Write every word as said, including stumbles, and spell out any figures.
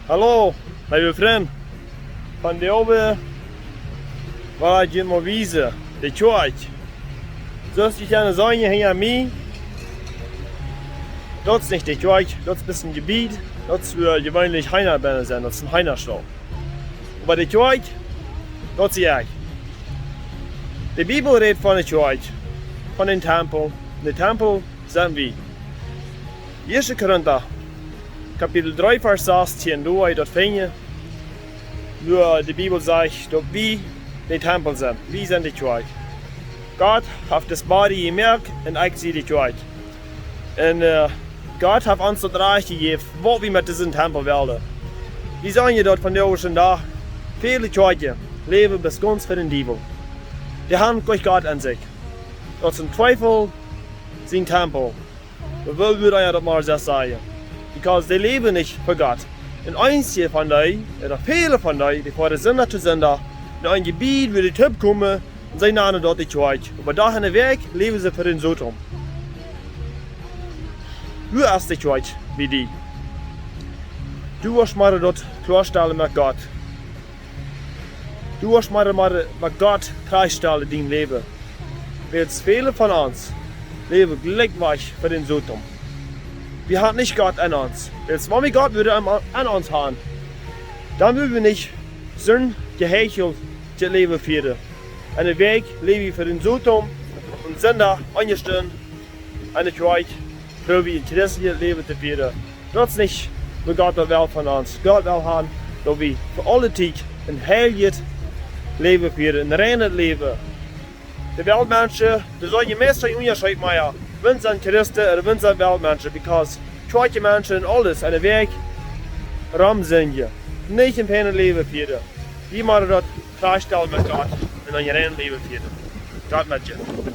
Hallo, leewe Frind. Vondoag well ekj junt mol wiesen, de Kjoakj. Soo aus jie kjennen seenen hinja mie, daut es nich de Kjoakj, daut es een Jebied, daut es wua jeweenlich Heena bennen sent, daut es een Heenastall. Oba de Kjoakj, daut sie ekj. De Bibel rät von de Kjoakj, von dän Tempel. De Tempel sent wie. Ieeschte Korinta, Kapitel dree, Varsch sastieen, doa woa jie daut finjen, wua de Bibel sajcht, daut wie de Tempel sent. Wie sent de Kjoakj. Gott haft dis Body jemoakt un ekj sie de Kjoakj. Un, äh, Gott haft ons daut Rajcht jejäft, waut wie met disen Tempel wellen. Wie seenen je daut vondoag dän Dach väle Kjoakjen läwen bloos gaunz fa dän Diewel. Dee haben kjeen Gott aun sikj. Daut es een Diewel sien Tempel. Oba wie wudden daut mol soo sajen. Because dee läwen nich fa Gott. Un eenje von dee, ooda väle von dee, dee foaren Sindach to Sindach, no een Jebied, wua dee toopkomen, un see nanen daut de Kjoakj. Oba doa enne Wäakj läwen see fa dän Soton. Wua es de Kjoakj bie die? Du woascht mol daut kloastalen met Gott. Du woascht mol, mol met Gott kloastalen dien Läwen. Wiels väle von ons läwen jlikj wajch fa dän Soton. Wie haben nich Gott aun ons. Wiels wan wie Gott wudden aun, aun ons haben, dan wudden wie nich soon jeheicheltet Läwen fieren. Enne Wäakj läwen wie fa dän Soton un Sindach aunjestalt enne Kjoakj, proowen wie een christeljet Läwen to fieren. Daut es nich waut Gott well von ons. Gott well haben, daut wie fa aule Tiet een heiljet Läwen fieren, een reinet Läwen. De Weltmenschen, dee sellen je meist een Unjascheet moaken, wan see Christen ooda wan see Weltmenschen, because Kjoakjmenschen un aules enne Wäakj rom sent, nich een feinet Läwen fieren. Wie motten daut kloastalen met Gott un dan een reinet Läwen fieren. Gott met junt.